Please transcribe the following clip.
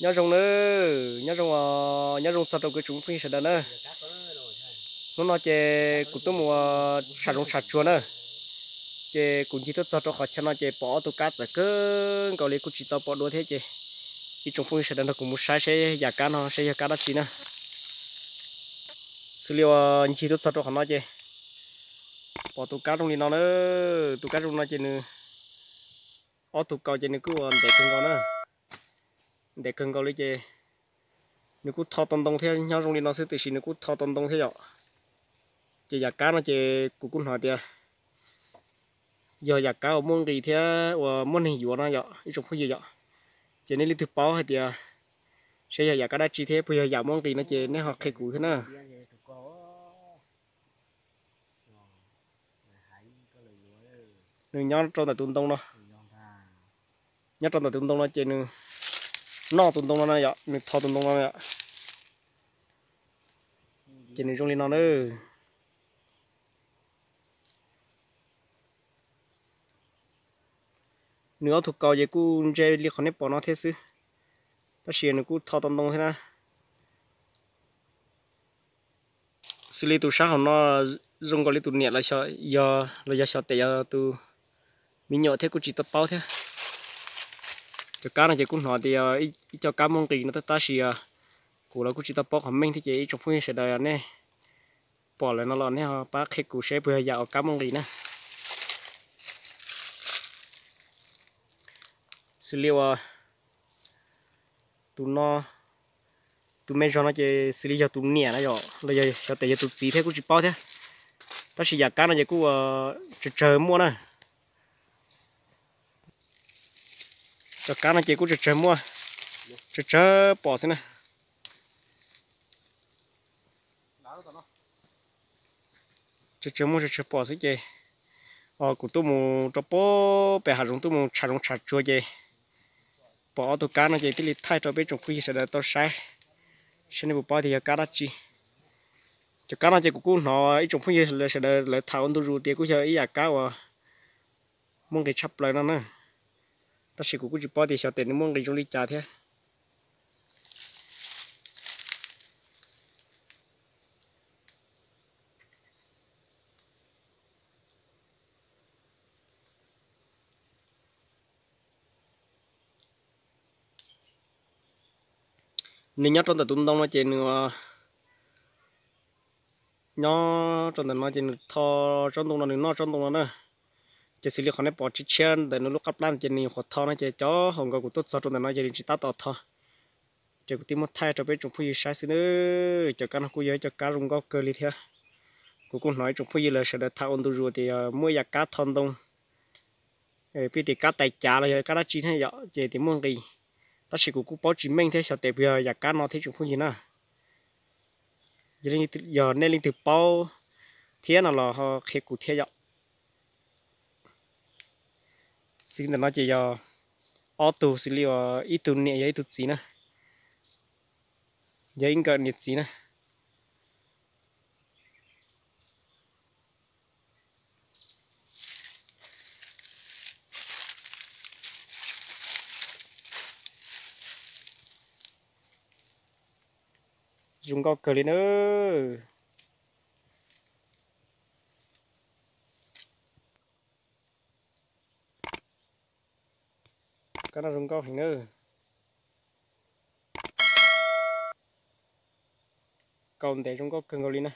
Nyob zoo na, nyob zoo, nyob zoo txog rau kuv tsoom phooj ywg sawv daws na. Hnub no ces kuv tuaj mus tsham zoov tsham tsuag na, ces kuv ncig tuaj txog rau qhov chaw no ces pom ob tug kab txawv kawg nkaus li kuj tsis tau pom dua thiab ces ib tsoom phooj ywg sawv daws nrog kuv mus saib seb yam kab no seb yog kab dab tsi na. Xws li uas ncig tuaj txog rau qhov no ces pom tus kab zoo li no na, tus kab zoo no ces nws ob tug kaus ces nws kuj ua ntev kawg nkaus na, ntev kawg nkaus li ces nws kuj tho tau ntoo thiab, nyob zoo li no xwb tiam sis nws kuj tho tau ntoo thiab yom. Ces yam kab no ces kuv kuj hnov tias yog yam kab uas muaj nqis thiab uas muaj neeg yuav no yom ib tsoom phooj ywg yom. Ces nej leej twg paub hais tias seb yog yam kab dab tsi thiab puas yog yam muaj nqis no ces nej ho qhia kuv thiab na. Nws nyob rau ntawm tus ntoo no, nyob rau ntawm tus ntoo no ces nws noj tus ntoo no na yom, nws tho tus ntoo no yom. Ces nws zoo li no na. Nws ob tug kaus ces kuj ntse li qhov nej pom no thiab xwb, tab sis nws kuj tho tau ntoo thiab na. Xws li tus sab hauv no zoo nkaus li tus niam los yog xyov tes yog tus me nyuam thiab kuj tsis tau paub thiab. Cov kab no ces kuj hnov tias yog ib co kab muaj nqis no tab sis kuv los kuj tsis tau paub qhov meej thiab ces ib tsoom phooj ywg sawv daws nej pom lawm no los nej ho pab qhia kuv seb puas yog yam uas kab muaj nqis na. Xws li uas tus no, tus me zog no ces xws li yog tus niam na yom, los yog xyov tes yog tus txiv thiab kuj tsis paub thiab. Tab sis yam kab no ces kuj tsawg tsawg muaj na. Cov kab no ces kuj tsawg tsawg muaj, tsawg tsawg pom xwb na. Tsawg tsawg muaj tsawg tsawg pom xwb ces kuv tuaj mus rau pem hav zoov tuaj mus tsham zoov tsham tsuag ces pom ob tug kab no ces thiaj li thaij rau peb tsoom phooj ywg sawv daws tau saib, saib nej puas paub tias yog kab dab tsi. Cov kab no ces kuv kuj hnov ib tsoom phooj ywg sawv daws lawv tham ua ntu zus tias kuj yog ib yam kab uas muaj nqis tshaj plaws no na, tab sis kuv kuj tsis paub tias xyov tes nws muaj nqis zoo li cas thiab. Nws nyob rau ntawm tus ntoo no ces nws nyob rau ntawm no ces nws tho tsob ntoo no, nws noj tsob ntoo no na. Ces xws li qhov nej pom tshiab tshiab ntawm nws lub qab plab ces nws nyuam qhuav tho no ces cov hauv nkaus kuv tuaj txog rau ntawm no ces nws tsis tab tom tho. Ces kuv thiaj muab thaij rau peb tsoom phooj ywg saib xwb na. Cov kab no kuj yog ib cov kab zoo nkauj kawg li thiab. Kuv kuj hnov ib tsoom phooj ywg lawv sawv daws tham ua ntu zus tias yog muaj ib yam kab tho ntoo, peb tias kab tais cav los yog kab dab tsi thiab yom, ces tias muaj nqis. Tab sis kuv kuj paub tsis meej thiab xyov tes puas yog yam kab no thiab tsoom phooj ywg na. Yog nej leej twg paub thiab no los ho qhia kuv thiab yom. Xws li ntawm no ces yog ob tug, xws li uas ib tug niam yog ib tug txiv na, yog ib nkawm niam txiv na. Zoo nkauj kawg li na. Kab no zoo nkauj heev na. Kaus ntev zoo nkauj kawg nkaus li na.